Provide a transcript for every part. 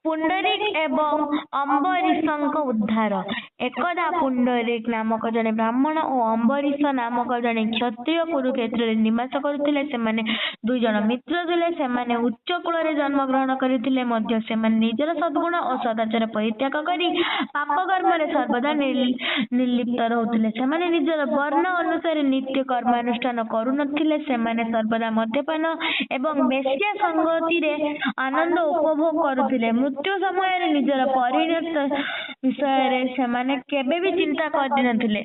ପୁଣ୍ଡରୀକ ଏବଂ ଅମ୍ବରୀଶଙ୍କ ଉଦ୍ଧାର। ଏକଦା ପୁଣ୍ଡରୀକ ନାମକ ଜଣେ ବ୍ରାହ୍ମଣ ଓ ଅମ୍ବରୀଶ ନାମକ ଜଣେ କ୍ଷତ୍ରିୟ କୁରୁକ୍ଷେତ୍ରରେ ନିବାସ କରୁଥିଲେ। ସେମାନେ ଦୁଇଜଣ ମିତ୍ର ଥିଲେ। ସେମାନେ ଉଚ୍ଚ କୁଳରେ ଜନ୍ମଗ୍ରହଣ କରିଥିଲେ ମଧ୍ୟ ସେମାନେ ନିଜର ସଦ୍ଗୁଣ ଓ ସଦାଚାର ପରିତ୍ୟାଗ କରି ପାପକର୍ମରେ ସର୍ବଦା ନିର୍ଲିପ୍ତ ରହୁଥିଲେ। ସେମାନେ ନିଜର ବର୍ଣ୍ଣ ଅନୁସାରେ ନିତ୍ୟ କର୍ମାନୁଷ୍ଠାନ କରୁନଥିଲେ। ସେମାନେ ସର୍ବଦା ମଦ୍ୟପାନ ଏବଂ ବେଶ୍ୟା ସଙ୍ଗତିରେ ଆନନ୍ଦ ଉପଭୋଗ କରୁଥିଲେ। ମୃତ୍ୟୁ ସମୟରେ ନିଜର ପରିଣତି ବିଷୟରେ ସେମାନେ କେବେବି ଚିନ୍ତା କରିନଥିଲେ।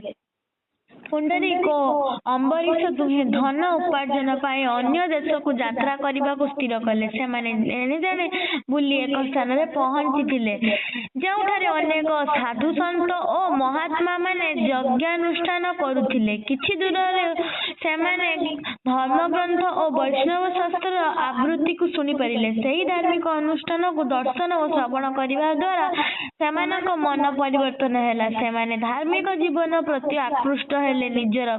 ପୁଣ୍ଡରୀକ ଓ ଅମ୍ବରୀଶ ଦୁହେଁ ଧନ ଉପାର୍ଜନ ପାଇଁ ଅନ୍ୟ ଦେଶକୁ ଯାତ୍ରା କରିବାକୁ ସ୍ଥିର କଲେ। ସେମାନେ ଏଣେତେଣେ ବୁଲି ଏକ ସ୍ଥାନରେ ପହଞ୍ଚିଥିଲେ, ଯେଉଁଠାରେ ଅନେକ ସାଧୁସନ୍ଥ ଓ ମହାତ୍ମାମାନେ ଯଜ୍ଞାନୁଷ୍ଠାନ କରୁଥିଲେ। କିଛି ଦୂରରେ ସେମାନେ ଧର୍ମଗ୍ରନ୍ଥ ଓ ବୈଷ୍ଣବ ଶାସ୍ତ୍ରର ଆବୃତ୍ତିକୁ ଶୁଣିପାରିଲେ। ସେହି ଧାର୍ମିକ ଅନୁଷ୍ଠାନକୁ ଦର୍ଶନ ଓ ଶ୍ରବଣ କରିବା ଦ୍ୱାରା ସେମାନଙ୍କ ମନ ପରିବର୍ତ୍ତନ ହେଲା। ସେମାନେ ଧାର୍ମିକ ଜୀବନ ପ୍ରତି ଆକୃଷ୍ଟ ହେଲେ। ନିଜର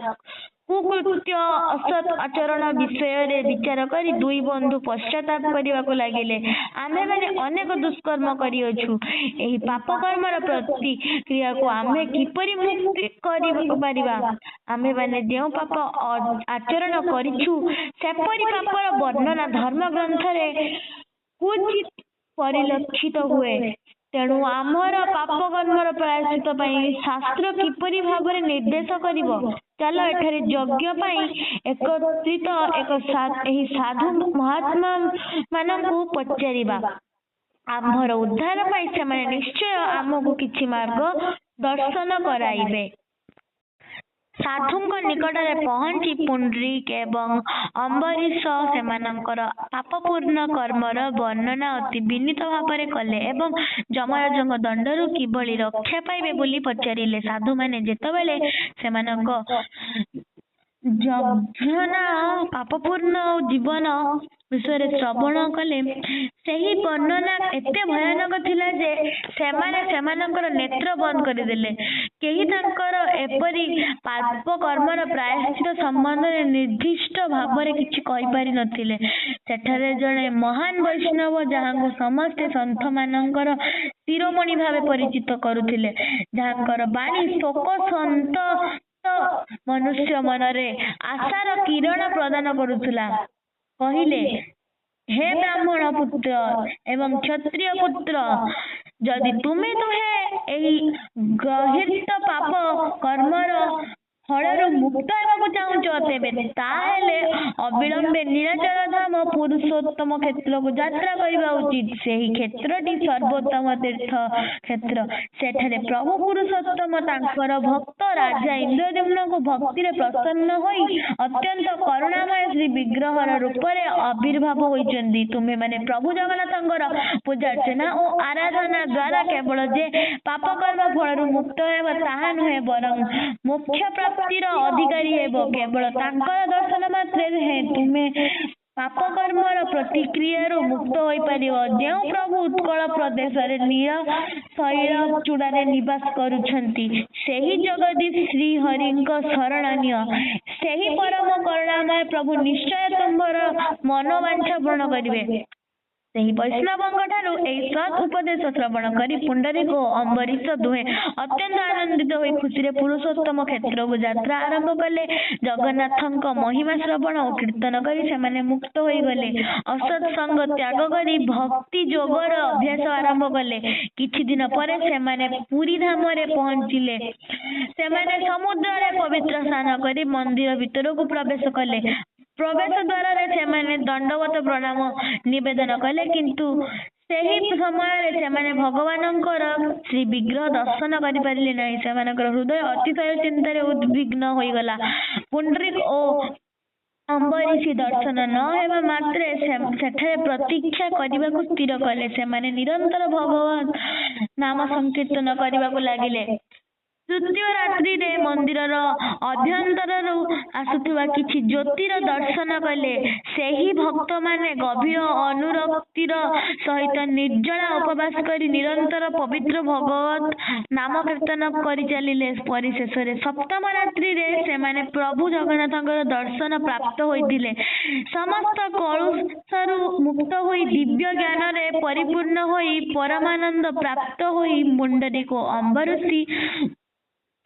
କୁକୃତ୍ୟ, ଅସତ୍ ଆଚରଣ ବିଷୟରେ ବିଚାର କରି ଦୁଇ ବନ୍ଧୁ ପଶ୍ଚାତାପ କରିବାକୁ ଲାଗିଲେ। "ଆମ୍ଭେମାନେ ଅନେକ ଦୁଷ୍କର୍ମ କରିଅଛୁ। ଏହି ପାପକର୍ମର ପ୍ରତିକ୍ରିୟାରୁ ଆମ୍ଭେ କିପରି ମୁକ୍ତି ପାରିବା? ଆମ୍ଭେମାନେ ଯେଉଁ ପାପ ଆଚରଣ କରିଛୁ, ସେପରି ପାପର ବର୍ଣ୍ଣନା ଧର୍ମଗ୍ରନ୍ଥରେ କ୍ୱଚିତ୍ ପରିଲକ୍ଷିତ ହୁଏ। ତେଣୁ ଆମ୍ଭର ପାପକର୍ମର ପ୍ରାୟଶ୍ଚିତ୍ତ ପାଇଁ ଶାସ୍ତ୍ର କିପରି ଭାବରେ ନିର୍ଦ୍ଦେଶ କରିବ? ଚାଲ, ଏଠାରେ ଯଜ୍ଞ ପାଇଁ ଏକତ୍ରିତ ଏହି ସାଧୁ ମହାତ୍ମାମାନଙ୍କୁ ପଚାରିବା। ଆମ୍ଭର ଉଦ୍ଧାର ପାଇଁ ସେମାନେ ନିଶ୍ଚୟ ଆମ୍ଭକୁ କିଛି ମାର୍ଗ ଦର୍ଶନ କରାଇବେ। ସାଧୁଙ୍କ ନିକଟରେ ପହଞ୍ଚି ପୁଣ୍ଡରୀକ ଏବଂ ଅମ୍ବରୀଶ ସେମାନଙ୍କର ପାପପୂର୍ଣ୍ଣ କର୍ମର ବର୍ଣ୍ଣନା ଅତି ବିନୀତ ଭାବରେ କଲେ ଏବଂ ଯମରାଜଙ୍କ ଦଣ୍ଡରୁ କିଭଳି ରକ୍ଷା ପାଇବେ ବୋଲି ପଚାରିଲେ। ସାଧୁମାନେ ଯେତେବେଳେ ସେମାନଙ୍କ ଜଘନ୍ୟ ପାପପୂର୍ଣ୍ଣ ଜୀବନ ବିଷୟରେ ଶ୍ରବଣ କଲେ, ସେହି ବର୍ଣ୍ଣନା ଏତେ ଭୟାନକ ଥିଲା ଯେ ସେମାନେ ସେମାନଙ୍କର ନେତ୍ର ବନ୍ଦ କରିଦେଲେ। କେହି ତାଙ୍କର ଏପରି ପାପକର୍ମର ପ୍ରାୟଶ୍ଚିତ୍ତ ସମ୍ବନ୍ଧରେ ନିର୍ଦ୍ଦିଷ୍ଟ ଭାବରେ କିଛି କହିପାରି ନଥିଲେ। ସେଠାରେ ଜଣେ ମହାନ୍ ବୈଷ୍ଣବ, ଯାହାଙ୍କୁ ସମସ୍ତେ ସନ୍ଥମାନଙ୍କର ଶିରୋମଣି ଭାବେ ପରିଚିତ କରୁଥିଲେ, ଯାହାଙ୍କର ବାଣୀ ଶୋକ ସନ୍ତପ୍ତ ମନୁଷ୍ୟ ମନରେ ଆଶାର କିରଣ ପ୍ରଦାନ କରୁଥିଲା, କହିଲେ, "ହେ ବ୍ରାହ୍ମଣ ପୁତ୍ର ଏବଂ କ୍ଷତ୍ରିୟ ପୁତ୍ର, ଯଦି ତୁମ୍ଭେ ଦୁହେଁ ଏହି ଗର୍ହିତ ପାପ କର୍ମର ଫଳରୁ ମୁକ୍ତ ହେବାକୁ ଚାହୁଁଛ, ତେବେ ତାହାହେଲେ ଅବିଳମ୍ବେ ନୀଳାଚଳ ଧାମ ପୁରୁଷୋତ୍ତମ କ୍ଷେତ୍ରକୁ ଯାତ୍ରା କରିବା ଉଚିତ। ସେହି କ୍ଷେତ୍ରଟି ସର୍ବୋତ୍ତମ ତୀର୍ଥ କ୍ଷେତ୍ର। ସେଠାରେ ପ୍ରଭୁ ପୁରୁଷୋତ୍ତମ ତାଙ୍କର ଭକ୍ତ ରାଜା ଇନ୍ଦ୍ରଦ୍ୟୁମ୍ନଙ୍କୁ ଭକ୍ତିରେ ପ୍ରସନ୍ନ ହୋଇ ଅତ୍ୟନ୍ତ କରୁଣାମୟ ଶ୍ରୀବିଗ୍ରହ ରୂପରେ ଆବିର୍ଭୂତ ହୋଇଛନ୍ତି। ତୁମ୍ଭେମାନେ ପ୍ରଭୁ ଜଗନ୍ନାଥଙ୍କର ପୂଜାର୍ଚ୍ଚନା ଓ ଆରାଧନା ଦ୍ୱାରା କେବଳ ଯେ ପାପକର୍ମ ଫଳରୁ ମୁକ୍ତ ହେବ ତାହା ନୁହେଁ, ବରଂ ମୋକ୍ଷ ପ୍ରାପ୍ତିର ଅଧିକାରୀ ହେବ। କେବଳ ତାଙ୍କର ଦର୍ଶନ ମାତ୍ରେ ତୁମ୍ଭେ ପାପକର୍ମର ପ୍ରତିକ୍ରିୟାରୁ ମୁକ୍ତ ହୋଇପାରିବ। ଯେଉଁ ପ୍ରଭୁ ଉତ୍କଳ ପ୍ରଦେଶରେ ନୀଳଶୈଳ ଚୂଡ଼ାରେ ନିବାସ କରୁଛନ୍ତି, ସେହି ଜଗଦୀଶ ଶ୍ରୀହରିଙ୍କ ଶରଣ ନିଅ। ସେହି ପରମ କରୁଣାମୟ ପ୍ରଭୁ ନିଶ୍ଚୟ ତୁମ୍ଭର ମନୋବାଞ୍ଛା ପୂରଣ କରିବେ। ସେହି ବୈଷ୍ଣବଙ୍କଠାରୁ ଏହି ସଦ୍ ଉପଦେଶ ଶ୍ରବଣ କରି ପୁଣ୍ଡରୀକ ଓ ଅମ୍ବରୀଶ ଦୁହେଁ ଅତ୍ୟନ୍ତ ଆନନ୍ଦିତ ହୋଇ ଖୁସିରେ ପୁରୁଷୋତ୍ତମ କ୍ଷେତ୍ରକୁ ଯାତ୍ରା ଆରମ୍ଭ କଲେ। ଜଗନ୍ନାଥଙ୍କ ମହିମା ଶ୍ରବଣ ଓ କୀର୍ତ୍ତନ କରି ସେମାନେ ମୁକ୍ତ ହୋଇଗଲେ। ଅସତ୍ ସଙ୍ଗ ତ୍ୟାଗ କରି ଭକ୍ତି ଯୋଗର ଅଭ୍ୟାସ ଆରମ୍ଭ କଲେ। କିଛିଦିନ ପରେ ସେମାନେ ପୁରୀଧାମରେ ପହଞ୍ଚିଲେ। ସେମାନେ ସମୁଦ୍ରରେ ପବିତ୍ର ସ୍ନାନ କରି ମନ୍ଦିର ଭିତରକୁ ପ୍ରବେଶ କଲେ। ପ୍ରବେଶ ଦ୍ୱାରରେ ସେମାନେ ଦଣ୍ଡବତ ପ୍ରଣାମ ନିବେଦନ କଲେ, କିନ୍ତୁ ସେହି ସମୟରେ ସେମାନେ ଭଗବାନଙ୍କର ଶ୍ରୀବିଗ୍ରହ ଦର୍ଶନ କରିପାରିଲେ ନାହିଁ। ସେମାନଙ୍କର ହୃଦୟ ଅତିଶୟ ଚିନ୍ତାରେ ଉଦ୍ବିଗ୍ନ ହୋଇଗଲା। ପୁଣ୍ଡରୀକ ଓ ଅମ୍ବରୀଶ ଦର୍ଶନ ନ ହେବା ମାତ୍ରେ ସେଠାରେ ପ୍ରତୀକ୍ଷା କରିବାକୁ ସ୍ଥିର କଲେ। ସେମାନେ ନିରନ୍ତର ଭଗବତ୍ ନାମ ସଂକୀର୍ତ୍ତନ କରିବାକୁ ଲାଗିଲେ। ତୃତୀୟ ରାତ୍ରିରେ ମନ୍ଦିରର ଅଭ୍ୟନ୍ତରରୁ ଆସୁଥିବା କିଛି ଜ୍ୟୋତିର ଦର୍ଶନ କଲେ। ସେହି ଭକ୍ତମାନେ ଗଭୀର ଅନୁରକ୍ତିର ସହିତ ନିର୍ଜଳା ଉପବାସ କରି ନିରନ୍ତର ପବିତ୍ର ଭଗବତ ନାମ କୀର୍ତ୍ତନ କରିଚାଲିଲେ। ପରିଶେଷରେ ସପ୍ତମ ରାତ୍ରିରେ ସେମାନେ ପ୍ରଭୁ ଜଗନ୍ନାଥଙ୍କର ଦର୍ଶନ ପ୍ରାପ୍ତ ହୋଇଥିଲେ। ସମସ୍ତ କଳୁଷରୁ ମୁକ୍ତ ହୋଇ ଦିବ୍ୟ ଜ୍ଞାନରେ ପରିପୂର୍ଣ୍ଣ ହୋଇ ପରମାନନ୍ଦ ପ୍ରାପ୍ତ ହୋଇ ପୁଣ୍ଡରୀକ ଅମ୍ବଋଷି